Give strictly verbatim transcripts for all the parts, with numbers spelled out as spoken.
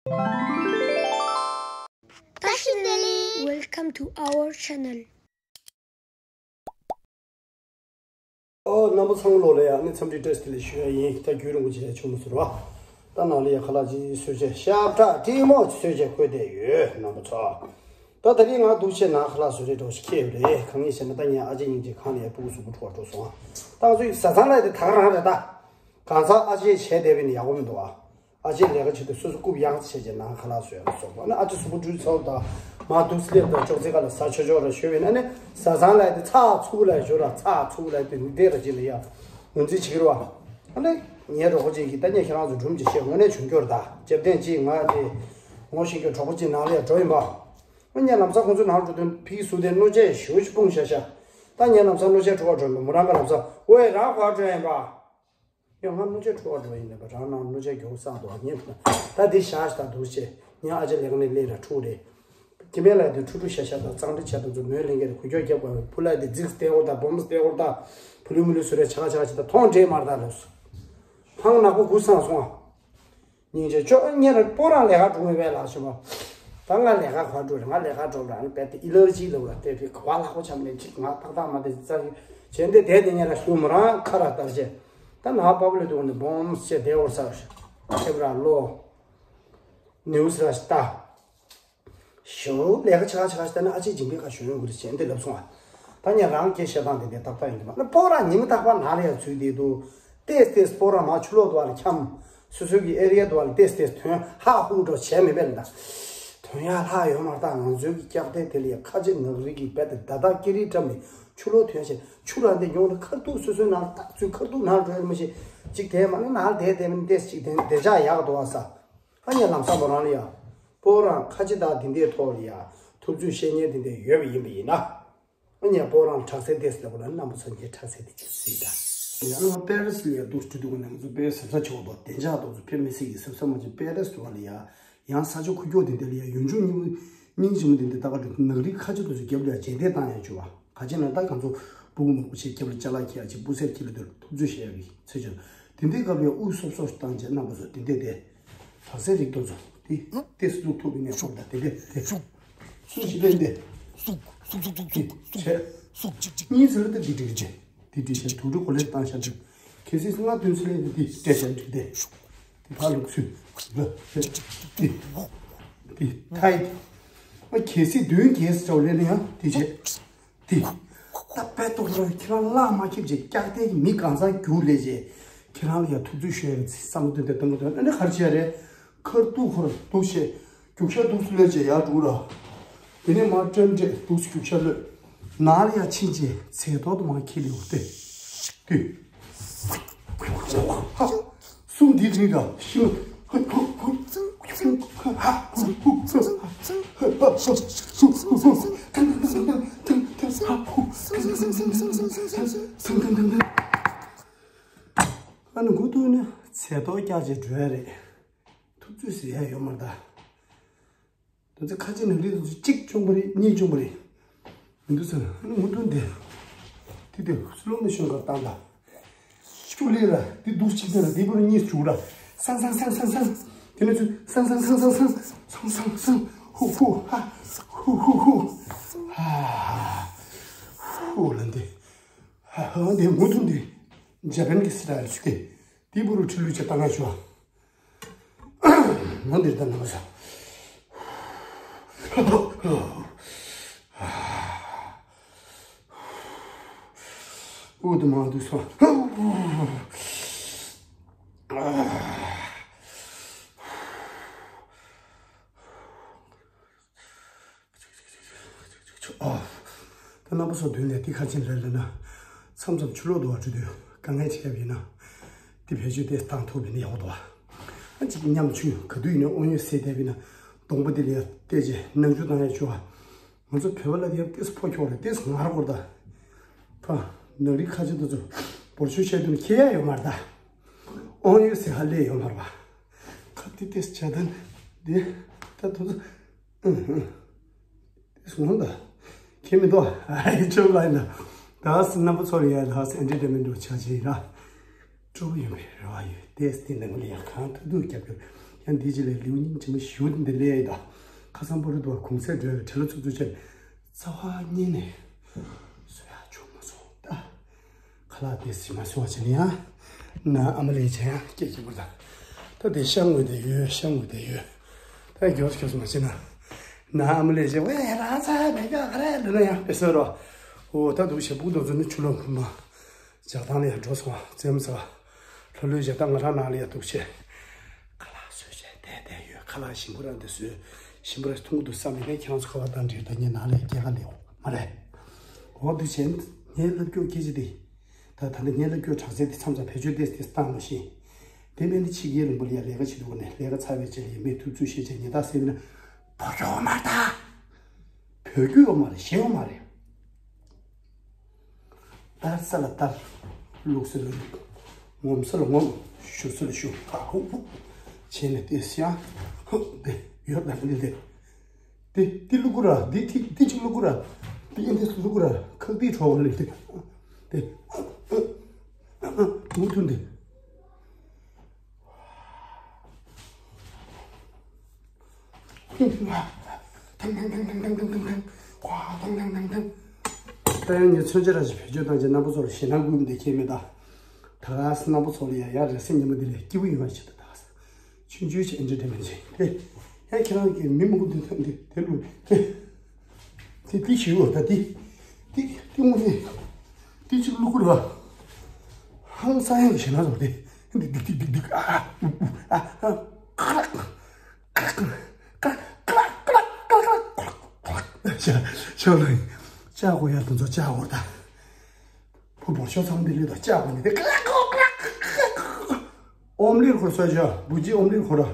བཀྲ་ཤིས་བདེ་ལེགས། Welcome to our channel. ཨོ། རྣམ་པ་ཚང་མ་ལོ་ལ་ཡ་ནི་འཚམས་འདྲི་བཀྲ་ཤིས་བདེ་ལེགས་ཞུ་ཡ་ཡིན། ད་རྒྱུན་རིང་པོ་ཅིག་ཡ་བྱུང་མ་སོང་ར། ད་ནང་ལ་ཡ་ཁ་ལག་ཅིག་བཟོས་བྱས་ཤ་ཁྲག་ཀྲིན་མོག་ཅིག་བཟོས་བྱས་བསྐོལ་བསྡད་ཡོད། རྣམ་པ་ཚོ། ད་ད་རིང་ང་འདུག་བྱས་ནང་ཁ་ལག་བཟོ་རེས་འགྲོ་ཞིག་ཁེལ་རེད། གང་ཡིན་ཞེ་ན། ད་ངས་ཨ་ཅེ་སྙིང་རྗེ་གང་ལ་ཡ་སྤུ་གུ་གཟུགས་པོ་འཁྲུ་བ་འགྲོ་སོང་། ད་ང་ཚོའི་བཟའ་ཚང་ལ་ཡ་དེ་ད་ག་རང་རེད། ད་གང་ཟག་ཨ་ཅེ་བྱས་བསྡད་པ་ཡིན་ན་ཡག་པོ་མི་འདུག་ཨ། ཨ་ཅེ་ལས་ཀ་བྱེད་དུས་སོ་སོ་རྐུབ་ཡངས་བྱས་བྱས་ནང་ཁ་ལག་བཟོས་ཡག་སོགས་པ་ནི། ཨ་ཅེ་གཟུགས་པོ་འཁྲུ་ཚར་དང་མར་འདུག་སེ་སླེབས་དང་ཅོག་ཙེ་ཁ་ལ་ཟ་ཆོག་ཆོག་ར་ཞོལ་བས་ན་ནི། བཟའ་ཚང་ལ་ཡ་དེ་ཚགས་ཚུད་ལ་ཞོལ་ར། ཚགས་ཚུད་ལ་དེ་མི་བདེ་ར་ཅིག་ལ་ཡ་ངོས་འཛིན་བྱེད་ཀྱི་རེད་བ། ཨ་ནི་ངའི་གྲོགས་པོ་ཅིག་གིས་ད་ངས་ཁྱེད་རང་ཚོ་སྒྲུང་ཅིག་བཤད། དངོས་གནས་བྱུང་རྒྱུ་རེད། ད་ཅེབ་ཐེངས་ཅིག་ང་དེ་ངོ་ཤེས་ཀྱི་གྲོགས་པོ་ཅིག་ནང་ལ་ཡ་འགྲོ་ཡིན་པ། ཨ་ནི་ལམ་སང་ཁོང་ཚོའི་ནང་འགྲོ་དུས་ཕ་གི་ཟུར་དེ་སྣོད་ཆས་ཞེ་པོ་ཅིག་སྤུངས་བཞག་ཤག་ད་ངས་ལམ་སང་སྣོད་ཆས་འཁྲུ་བར་འགྲོ་ཡིན་པ། མོ་རང་ག་ལམ་སང་། ཝེ། རང་ག་པར་འགྲོ་ཡིན་པ། ཡང་ང་སྣོད་ཆས་འཁྲུ་བར་འགྲོ་ཡིན་ནས་པ། རང་ནང་སྣོད་ཆས་མགྱོགས་བསགས་འདུག་ཨ། ཉེ་ད་འདི་བཞག་ཤག་འདུག་བྱས། ངས་ཨ་ཅེ་ལས་ཀ་ནས་སླེབས་ར་འཁྲུ་རེད། སྐྱེ་དམན་ལ་དེ་འཁྲུ་འཁྲུ་ཤ་ཤ་དང་གཙང་སྦྲ་བྱས་དང་ཚོ་མོས་ལེན་གྱི་རེད། གུ་ཁྱོག་རྒྱབ་པ་བུ་ལ་དེ་རྫིག་སྟེ་འོར་དང་སྦོམ་སྟེ་འོར་དང་ཕུ་ལུ་མུ་ལུ་བཟོ་རེ་ཆ་ག་ཆ་ག་བྱེད་དང་མཐོང་འདྲེས་མར་དང་ལོས། ཕང་ནག་པོ་གུ་སངས་སོང་ཨ། སྙིང་རྗེ་ཅོ། ཉེ་ར་པོ་རང་ལས་ཀ་འགྲོ་མི་བས་ལགས་ཞུ་བ། ད་ང་ལས་ཀ་ག་འགྲོ་རེད། ང་ལས་ཀ་འགྲོ་ར་ནི་བས་ཏེ་ཨི་ལར་ཇི་ལབ་ར་དེ་བས་ག་བ་ལྷག་པོ་ཆམ་ནས་ཅིག་ང་ཏག་ཏག་མ་དེ་ཙ་གི་བྱས་འདི་དེ་དེ་ཉེ་ར་ཞུ་མོ་རང་ཁ་ར་ལྟར་བྱས། ད་ནག་པ་བུ་ལས་དུ་ནི་སྦོམ་བྱས་དེ་འོར་ས་ཁེབ་ར་ལོ། ནེའུ་སི་ར་ཤི་ཏ། ཞོ་ལས་ཀ་ཆ་ཆ་ཆ་ན་ཨ་ཅེ་སྦྱིན་པའི་ཁ་ཞོ་ཡོང་གི་རེད་ཅེས་འདི་ལབ་སོང་ཨ། ད་ཉན་རང་སྐད་བཤད་སྟངས་དེ་འདྲའི་ཏག་ཏག་ཡིན་གྱི་མ་ན། པོ་ར་ཉི་མ་རྟག་པར་ནང་ལ་ཡང་ཚུད་བསྡད་འདུག་ཏེས་ཏེས་པོ་ར་མ་ཆུ་ལོག་དུ་བ་ལ་འཁྱམ། སོ་སོའི་གི་ཨེ་རི་ཡ་དུ་བ་ལ་ཏེས་ཏེས་ཐོན་ཧ་ཧུ་འགྲོ་བྱས་མི་འབད་ལ། ད་ཐོན་ཡ་ལྷག་ཡོད་མ་རེད། ད་ང་ཚོའི་གི་སྐྱག་རྫུན་དེ་ལ་ཡ་ཁ་ཆེ་ནག་རིགས་ཀྱི་བས་ཏེ་ད་ད་ཀི་རི་བཀྲམ་ནས་ཆུ་ལོག་ཐོན་བྱས་ཆུ་ར་འདི་ཉོང་ལ་ཁར་ཐུག་སོ་སོའི་ནང་ལ་ཏག་ཚུད་ཁར་ཐུག་ནང་འགྲོ་ཡ་མི་ཤེས། ཅིག་དེ་མ་ནི་ནང་ལ་དེ་དེ་མིན་ཏེས་ཅིག་དེ་བདེ་འཇགས་ཡག་འདུག་བ་ས། ཨ་ཉེ་ལམ་སང་མོ་རང་ལ་ཡ། པོ་རང་ཁ་ཆེ་དག་འདི་འདྲའི་ཐོག་ལ་ཡ་ཐུབ་ཚོད་བཤད་མཁན་འདི་འདྲ་ཡོད་པ་ཡིན་པ་ཡིན་ན། ཨ་ཉེ་པོ་རང་ཁྲག་སེ་ཏེས་ལ་པོ་ལ་རྣམ་པ་ཚོ་ངའི་ཁྲག་སེ་དེ་ཅིག་སྲིད་ད། ཡང་ང་པེ་རི་སི་ལ་ཡ་འདུག་འགྲོ་དུས་ང་ང་ཚོ་པེ་རི་སི་ཟབ་ས་ཆེ་བ་དང་བདེ་འཇགས་དང་ཚོ་ཕེབས་མི་སྲིད་ཀྱི་ཟབ་ས་མ་ཅིག་པེ་རི་སི་དུ་བ་ལ་ཡ། ཡང་ས་ཆ་ཁུག་ཀྱོག་དེ་འདྲ་ལ་ཡ་ཡུལ་ལྗོངས་སྙིང་སྙིང་རྗེ་མོ་དེ་འདྲ་ད་ག་འགྲོ་ནག་རིགས་ཁ་ཆེ་དུ་ཚོ་རྒྱབ་ལ་ཡ་རྗེས་འདེད་བཏང་ཡ་བྱུང་བ། ག་ཅི་ན་ད་ང་ཚོ་སྤུ་གུ་མང་པོ་ཞིག་རྒྱབ་ལ་ཅ་ལག་འཁྱེར་ཡ་ཅིག་སྤུ་སེར་འཁྱེར་ལ་དུ་ཐུབ་ཚོད་བཤད་ཡ་གི་ཚེ་ཆུ། དེ་འདྲའི་སྐབས་ལ་ཡ་དབུགས་སོབ་སོབ་བཏང་བྱས་རྣམ་པ་ཚོ་དེ་འདྲས་དེ། དྲག་སའི་རིགས་དུ་ཚོ་དེ་ཏེ་སུ་ཐུབ་ནས་ཤོག་ད་དེ་འདྲས་དེ། སུ་ཞིག་ལས་འདས། སུག་སུག་སུག་སུག་སུག་སུག་སུག་སུག་གཉིས་ཟེར་ཏེ་དེ་འགྲིག་ཅེ། དེ་འགྲིག་ཅེ་དུ་འགྲོ་གོ་ལེ་བཏང་ཤ་འགྲིག་གལ་སྲིད་ལྔ་བདུན་ཚེ་ལས་དེ་སྤྲད་ཤ་འགྲིག་དེ། དེ་ཕ་ལུག་སུ། ལ། དེ། དེ། ཐའི། ཨ་གལ་སྲིད་བདུན་བརྒྱད་ཙམ་ལས་ནི་ཡང་དེ་བྱས། དེ། ད་དཔེ་ཏོག་ཙམ་ཁྱེད་རང་བླ་མ་ཁྱེབ་ཅེ་སྐྱག་དེ་མི་གང་ཟག་རྒྱུག་ལས་ཅེ། ཁྱེད་རང་ལ་ཡང་ཐུབ་ཚོད་ཤོད་ཡ་བསམ་བློ་བཏོན་ཏེ་བཏང་གི་འདུག་ཨ་ནི་གར་བྱས་རེད། ཁར་ཏུ་ཁོར་འདུག་བྱས། རྒྱུག་ཤ་འདུག་སུ་ལོས་བྱས་ཡར་འགྲོ་ར། དེ་ནས་མར་སྤྲོད་འདྲེ་འདུག་སུ་རྒྱུག་ཤ་ལོས། ནང་ལ་ཡར་ཕྱིན་བྱས་ཚེ་ཐོག་ཏུ་མར་ཁྱེར་ལེ་འོ་ཏེ། དུས། ཧ། གསུམ་འདི་རིགས་ལ་ཤིང་། ཧ་ཧ་ཧ་ཧ་ཧ་ཧ་ཧ་ཧ་ཧ་ཧ་ཧ་ཧ་ཧ་ཧ་ཧ་ཧ་ཨ་ནི་མགོ་ཐུག་ནས་ཚེ་ཐོག་བཀྱག་བྱས་འགྲོ་ཡ་རེད། ཐུབ་ཚོད་ཟེར་ཡ་ཡོད་མ་རེད་ད། དེ་ཚོ་ཁ་ཆེ་ནག་རིགས་དེ་ཚོ་གཅིག་བཅོམ་པ་རེད། གཉིས་བཅོམ་པ་རེད། མི་འདུག་ཟེར་ན་ཨ་ནི་མུ་མཐུད་དེ། དེ་དེ་སི་ལོ་མོ་ཤོན་ག་བཏང་ད། ཤུ་ལི་ར་དེ་འདུག་གཅིག་དེ་ར་དེ་པུ་རུ་གཉིས་བཅུག་ར། སང་སང་སང་སང་སང་། དེ་ནས་ཚུར་སང་སང་སང་སང་སང་། སང་སང་སང་། ཧུ་ཧུ་ཧ། ཧུ་ཧུ་ཧུ། ཧ། ཧུ་ལ་འདི། ཧ་ཧ་འདི་མུ་མཐུད་དེ། ཇ་པན་གི་སི་ཊའིལ་ཞུ་གི། དེ་པུ་རུ་ཁྲི་ལུས་ཅེ་བཏང་ང་ཞུ་བ། ང་འདིར་ད་ནམ་ས། འུ་དུ་མ་འདུག་སོང་། ཨ། ད་རྣམ་པ་ཚོ་མདུན་ནས་འདི་ཁ་ཆེན་རེད་ལབ་ན། མཚམས་མཚམས་ཆུ་ལོག་འདུག་བ་འགྲོ་དུས་དཀའ་ངལ་ཆེ་བ་ཡིན་ན། འདི་བེད་སྤྱོད་དེ་བཏང་ཐུབ་པ་ཡིན་ན་ཡག་པོ་འདུག་བ། ཨ་ཅིག་མཉམ་ཆུ་ག་དུས་ཡིན་ན་དབང་ཡོད་ཟེར་བསྡད་པ་ཡིན་ན། གདོང་པ་འདི་ལ་ཡ་བལྟས་རྗེས་ནང་ཆུ་བཏང་ཡ་ཆུ་བ། ང་ཚོ་བོད་པ་ལ་དེ་ཡང་ཏེས་ཕོ་ཁྱོག་རེད་ཏེས་ངར་སྐོར་ད། ཕ། ནག་རིགས་ཁ་ཆེ་དེ་ཚོ་འབོར་ཆུ་བཤད་དུས་ཁྱེད་ཡ་ཡོད་མ་རེད་ད། དབང་ཡོད་ཟེར་ཧ་ལས་ཡོད་མ་རེད་བ། ཁ་ཏི་ཏེས་བྱ་དན་འདི་ད་དུ་ཚོ། ཨུ་ཧུ། ཏེས་ངོ་ད། ཁྱེད་མི་འདུག་ཨ་ཡི་ཅོ་ལ་ཡིན་ད། ད་སི་རྣམ་པ་ཚོ་ལ་ཡ་ལ་སི་ཨེན་ཊར་ཊེན་མེན་ཊི་འདྲ་བོ་ཆ་ཆེ་ཡིན་ར། སྤྲོ་པོ་ཡོད་པའི་རེ་བ་ཡོད་ཏེས་དེ་ནང་ལ་ཡ་གང་ཐུབ་ཐུབ་རྒྱབ་སྐྱོར། འདི་ཅི་ལས་ལེའུ་སྙིང་རྗེ་མོ་ཞུ་འདི་ལས་ཡིན་ད། ཁ་སང་པོ་རི་དུ་གུང་སེང་འགྲོ་བའི་བྲེལ་བ་ཚུབ་ཚུབ་བྱས་ནས་རྩ་བ་ཉིད་ནས་བཟོ་ཡག་བྱུང་མ་སོང་ད། ཁ་ལག་དེ་ཟིན་མ་སོང་བ་བྱས་ནས་ཡང་ན་ཨ་མ་ལས་བྱས་ཡང་སྐད་ཀྱི་བུར་ད། ད་དེ་ཤ་དངོས་དེ་ཡོད། ཤ་དངོས་དེ་ཡོད། ད་མགྱོགས་མགྱོགས་སུ་མ་བྱས་ན་ན་ཨ་མ་ལས་བྱས་ཝེ་རང་ཚ་མེད་ཀྱང་ག་རེ་འདི་ན་ཡང་དཔེ་སོ་རོ། འོ་ད་འདུག་བྱས་སྤུ་གུ་དེ་ཚོ་ནི་ཆུ་ལོག་ཁུར་མ། ཇག་ཐང་ལ་ཡང་འགྲོ་སོང་བ་བཙན་མོ་ཟ། ལྷོད་ལྷོད་བྱས་ད་ང་རང་ནང་ལ་ཡང་འདུག་བྱས། ཁ་ལག་བཟོས་བྱས་བསྡད་བསྡད་ཡོད། ཁ་ལག་ཞིམ་པོ་རང་འདི་བཟོས། ཞིམ་པོ་རང་འཐུང་གི་འདུག་བསམ་ནས་ཁྱེད་རང་ཚོ་ཁ་པར་བཏང་འདྲིར་ད་ངས་ནང་ལ་ཡང་སྐྱེལ་ག་སླེབས་མ་རེད། འོ་འདུག་བྱས་ངའི་ལབ་སྐྱོ་སྐད་ཆ་འདི། ད་ད་ནི་ངའི་ལ་སྐྱོ་དྲག་ཚད་དེ་མཚམས་མཚམས་བེད་སྤྱོད་ཏེ་ཏེ་བཏང་ལ་ཤེས། དེ་མིན་ནི་ཕྱི་རྒྱལ་ལུང་པ་ལ་ཡ་ལས་ཀ་བྱེད་དུས་ནས་ལས་ཀ་ཚར་བའི་རྗེས་ལ་ཡ་མེད་ཐུབ་ཚུལ་ཤེས་བྱས་ཉེ་ད་ཟེར་བ་ན། བོད་སྐྱོ་མ་ད། བོད་སྐྱོ་ཡོད་མ་རེད། ཞེ་ཡོད་མ་རེད། དར་ས་ལ་དར། བླུག་ས་ལ་བླུག་ངོམ་ས་ལ་ངོམ། ཞུ་ས་ལ་ཞུ། ཧ་ཧུ་ཧུ། བྱས་ནས་ཏེ་སི་ཡང་ཧུ་དེ་ཡོད་ད་འདི་དེ། ཏི་ཏི་ལུ་ཀུ་ར། ཏི་ཏི་ཏི་ཅིག་ལུ་ཀུ་ར། ཏི་ཨེ་ཏི་ལུ་ཀུ་ར། ཁག་ཏི་ཁྲོ་བ་ལི་ཏི། ཏི་མུ་ཐུན་ཏི། ཐང་ཐང་ཐང་། ད་ཡང་ངས་མཚོན་ཆ་ར་ཞིག་བེད་སྤྱོད་བཏང་རྗེས་རྣམ་པ་ཚོ་ལ་ཞེད་སྣང་སྐུལ་མི་འདོད་ཁྱེད་མེད་ད། ད་ག་སེ་རྣམ་པ་ཚོ་ལ་ཡ་ཡ་རེ་སེ་ཉི་མ་འདི་ལས་སྐྱིད་པོ་ཡོང་བ་ཞིག་ད་ད་ག་སེ། ཆུང་ཆུང་ཞིག་ཨེ་འདྲ་འདྲ་མི་འཇིག་དེ། ཡང་ཁྱེད་རང་གིས་མི་མང་པོ་འདི་ཐོན་འདི་དེ་ལུ་དེ། དེ་དེ་ཞིག་ཡོད་ད་དེ། དེ་དེ་དངོས་གནས། དེ་ཅིག་ལུ་ཀུ་ར། ཧང་སང་ཡང་ཞེ་ན་བཟོ་དེ། འདི་འདི་འདི་འདི་ཨ་ཨ་ཨ་ཨ། ཁ་ཁ་ཁ་ཁ་ཁ་ཁ་ཁ་ཁ། ཤ་ཤ་ལ་ཡིན། ལྕགས་གོ་ཡ་དེ་ཚོ་ལྕགས་གོ་ད། ཕུ་བོར་ཤོག་ཚང་འདི་ལུས་དང་ལྕགས་པ་ནི་དེ། ཨོམ་ལིར་ཁོར་ས་ཞོ་བུ་ཅི་ཨོམ་ལིར་ཁོར་ར།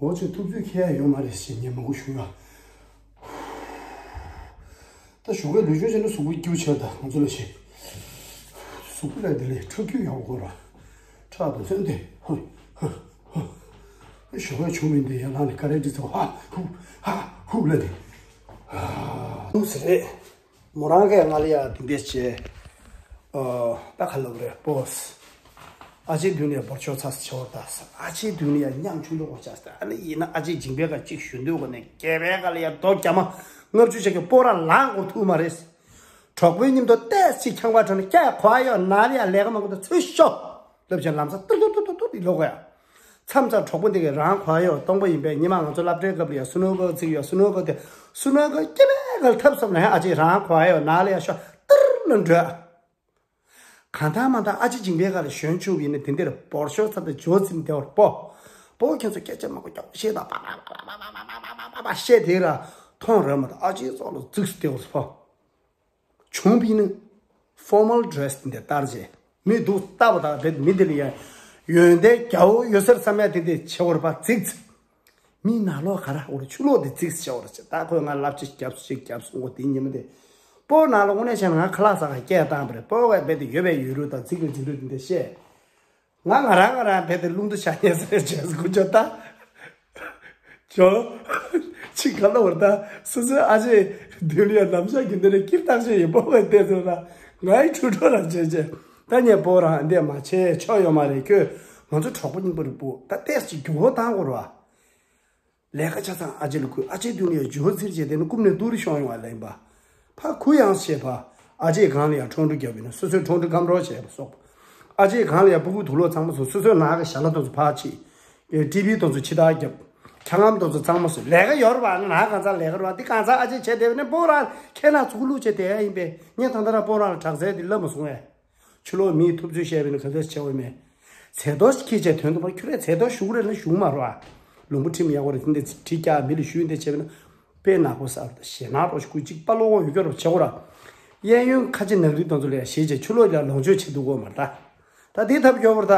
འོ་ཚོད་ཐུབ་ཚོད་ཁྱེད་ཡ་ཡོད་མ་རེད་ཞེས་ངས་མང་པོ་ཞུ་ཡ། ད་ཞོགས་ཀས་ལུས་ཤོག་བྱས་ན་གཟུགས་པོ་སྐྱིད་པོ་ཆགས་ད་ང་ཚོ་ལ་ཞེས། གཟུགས་པོ་ལ་དེ་ལས་ཁྲག་རྒྱུན་ཡག་པོ་དགོས་ར། ཁྲག་དང་ཚོན་དེ་ཧ་ཧ་ཧ། ཞོགས་ཀས་བྱུང་མིན་དེ་ཡ་ལང་ནས་ཀ་རེ་འདྲི་ཚོ་ཧ་ཧུ་ཧ་ཧུ་ལ་དེ། ཨ་ནུ་ཟེར་རེད། མོ་རང་གིས་ང་ལ་ཡ་དེ་འདྲས་བྱས། ཨོ། ད་ག་ལབ་རེད་པོས། ཨ་ཅེ་མདུན་ནས་འབོར་ཆོག་ཚ་ཆེ་བར་ད། ཨ་ཅེ་མདུན་ནས་ཡ་ཉམ་ཆུང་ཆུང་གོ་ཆགས་ས། ཨ་ནི་ཡིན་ན་ཨ་ཅེ་སྦྱིན་པའི་ཁ་གཅིག་ཞུ་འདོད་གོ་ནས་སྐྱེ་བའི་ཁ་ལ་ཡ་རྡོ་རྒྱ་མ་ལྔ་བཅུ་ཆ་གི་སྤོ་ར་ལངས་གོ་ཐུབ་མ་རེད། གྲོགས་པོའི་མཉམ་དུ་ཏེས་ཅིག་ཁྱང་པ་གྲོ་ནས་སྐྱ་གོ་ཡོད་ན་ལ་ཡ་ལས་ཀ་མ་གོ་ད་ཚུལ་ཤོག་ལབ་བྱས་ལམ་སང་ཏུར་ཏུར་ཏུར་ཏུར་ཏུར་ལོག་གོ་ཡ། མཚམས་མཚམས་གྲོགས་པོ་འདི་གིས་རང་གོ་ཡོད་སྟོང་པ་ཡིན་པས། ཉི་མ་ང་ཚོ་སློབ་གྲྭའི་སྐབས་ལ་ཡང་སུ་ནོ་གོ་བརྩིགས་ཡོད། སུ་ནོ་གོ་དེ་སུ་ནོ་གོ་སྐྱེ་བའི་གལ་ཐབས་སོབ་ནས་ཨ་ཅེ་རང་གོ་ཡོད་ན་ལ་ཡ་ཤོག་ཏིར་ལ་འགྲོ། གང་ལྟར་མ་ལྟར་ཨ་ཅེ་སྦྱིན་པའི་ཁ་ལ་ཞོན་ཆུག་ཡིན་ན་དེ་འདིར་འབོར་ཤོག་ཚ་དེ་ཇོ་ཚིམ་དེ་བར་པོ། པོ་ཁྱོད་ཚོ་སྐད་ཆ་མ་གོ་ཀྱོག་བཤད་དང་པ་པ་པ་བཤད་དེ་ར་མཐོང་ར་མ་ད་ཨ་ཅེ་ཙོག་ལ་རྫིགས་སུ་དེ་བར་པོ། བྱུང་བ་ཡིན་ན། ཕོར་མལ་ཌི་རེ་སི་འདི་ལྟར་བྱས། མི་སྡུག་ལྟ་བུ་དང་བེད་མི་འདི་ལ་ཡང་། ཡོན་ཏན་རྒྱ་བོ་ཡོད་སར་བསམ་ཡ་དེ་འདི་ཆེ་བར་པ་རྫིག་རྫིག་མིའི་ནང་ལོགས་ག་ར་འོ་ཆུ་ལོག་འདི་རྫིག་ཆེ་བར་བྱས། ད་ཁོས་ང་ལབ་ཅིག་རྒྱབ་ཅིག་རྒྱབ་སོང་གོ་དེ་ཉིན་མ་དེ། སྤོ་ནང་ལ་དངོས་གནས་བྱས་ན་ང་ཁ་ལག་ཟ་ག་སྐད་བཏང་བ་རེད། སྤོ་བས་རྦད་དེ་ཡོད་པའི་ཡོད་རུ་དང་རྫིག་རུ་རྫིག་རུ་འདི་འདི་བཤད། ང་ང་རང་ང་རང་རྦད་དེ་རླུང་རྟ་ཆགས་ཉེ་ཟེར་བྱས་སུ་གུ་ཅོ་ད། ཇོ། ཅི་ག་ལ་བར་ད། སོ་སོའི་ཨ་ཅེ་མདུན་ལ་ཡ་ནམ་ཞག་གི་འདི་ནས་སྐྱིབས་བཏང་ཤེས་ཡིན་པོ་བས་བལྟས་ཚོད་ལ། ང་ཡི་ཁྲུ་ཁྲོ་ར་བྱས་བྱས། ད་ངས་པོ་རང་འདས་མ་བྱས་ཆོག་ཡོད་མ་རེད་ཁྱོད། ང་ཚོ་གྲོགས་པོ་རྙིང་པ་རེད་པོ། ད་ལྟས་ཅིག་འགྱུར་བ་བཏང་དགོས་ར། ལས་ཀ་ཆ་ཚང་ཨ་ཅེ་ལ་ཁུར། ཨ་ཅེ་མདུན་ལ་ཡ་ཇོ་ཚིར་བྱས་དེ་ནི་རྐུབ་ནས་ཏུ་རི་ཤོང་ཡོང་བ་ལེན་པ། ཕ་ཁུ་ཡངས་བྱས་པ། ཨ་ཅེའི་སྒང་ལ་ཡང་ཁྲོང་ཁྲོ་བརྒྱབ་ཡིན་ན་སོ་སོའི་ཁྲོང་ཁྲོ་སྐམ་རོགས་བྱས་པ་སོགས། ཨ་ཅེའི་སྒང་ལ་ཡང་སྤུ་གུ་དུག་ལོག་ཚང་མ་བཟོ། སོ་སོའི་ནང་གི་ཞལ་ལག་དེ་ཚོ་ཕར་ཕྱིས། ཨེ་ཊི་བི་དེ་ཚོ་ཕྱི་ཐག་བརྒྱབ། ཁྱ་ངམ་དེ་ཚོ་གཙང་མ་བཟོས། ལས་ཀ་ཡོད་རེད་པ། ནང་གང་ཚང་ལས་ཀ་རེད་པ། འདི་གང་ཚང་ཨ་ཅེས་བྱས་བསྡད་པ་ནི་སྤོ་རང་ཁྱེད་རང་ཚུགས་ལུགས་བྱས་བསྡད་ཡ་ཡིན་པས། ངས་ད་ལྟ་རང་སྤོ་རང་ལ་དྲག་རྩལ་འདི་བསླབ་མ་སོང་ངས། ཕྱི་ལོགས་མིས་ཐུབ་ཚོད་བཤད་པ་ནི་ག་ཚོད་བྱས་པ་མེད། ཚལ་ཏོག་ཁྱེད་ཅག་དོན་དུ་མར་ཁྱོད་རས་ཚལ་ཏོག་ཞུ་གི་རེད་ན་ཞུ་གི་མ་རེད་པ། ལུང་པ་ཁྲིམས་ཡག་པོ་རེད། དེ་འདྲ་གྲི་རྒྱག་མི་ལ་ཞུས་འདི་བྱས་པ་ན། དཔེ་ནག་པོ་ཟ་རུ་དང་ཞེད་སྣང་རོ་ཞིག་ཁུ་གཅིག་པ་ལོག་ཡོད་རྒྱུ་རོ་བྱེད་དགོས་ར། གཡས་གཡོན་ཁ་ཆེ་ནག་རིགས་དེ་ཚོ་ལ་ཡང་ཞེད་བྱས་ཕྱི་ལོགས་ལ་ལོངས་སྤྱོད་བྱེད་འདུག་གོ་མ་རེད་ད། ད་དེ་ཐབས་སྐྱོ་བོར་ད།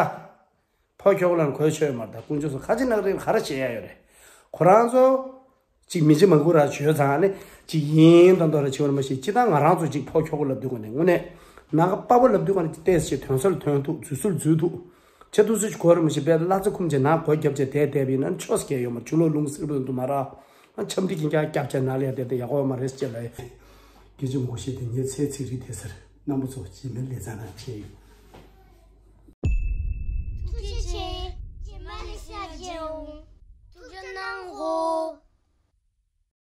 ཕོ་ཁྱོ་ག་ལ་གོས་ཆོད་མ་རེད་ད། དཀོན་མཆོག་གསུམ་ཁ་ཆེ་ནག་རིགས་ག་རེ་བྱེད་ཡ་ཡོད་རེད། ཁོ་རང་ཚོ། ཅིག་མི་ཅི་མ་གུ་ར་བྱོས་ཚང་ནས་ཅིག་ཡིན་དང་དོ་ར་བྱེད་པར་མ་ཤེས། ཅི་ད་ང་རང་ཚོ་ཅིག་ཕོ་ཁྱོ་ག་ལབ་དུས་ག་ནས་དངོས་གནས་ནང་ག་པ་པོ་ལབ་དུས་ག་ནས་ཏོག་ཙམ་དོན་སོ་ལ་དོན་ཐུབ་འཛུལ་སོ་ལ་འཛུལ་ཐུབ། ཆེ་ཐུག་སུ་ཅིག་གོ་ར་མ་ཤེས་པས་བླ་རྩེ་ཁུམ་བྱས་ན་གོ་རྒྱབ་བྱས་དེ་བསྡད་པ་ཡིན་ན་ཆོས་སྐལ་ཡོད་མ། ཆུ་ལོག་རླུང་སེར་པོ་འདུག་མ་ར། ཨ་འཆམ་འདི་ཁྱིན་ཀྱག་རྒྱབ་བྱས་ན་ལས་དེ་དེ་ཡག་པོ་མ་རེད་ཅེས་ལ། སྐད་ཆ་མོ་བཤད་དེ་ངའི་ཚེ་ཚིག་རིགས་དེ་ཟེར་རྣམ་པ་ཚོ་ཇི་མེད་ལས་ཚང་རང་བྱས་ཡོད།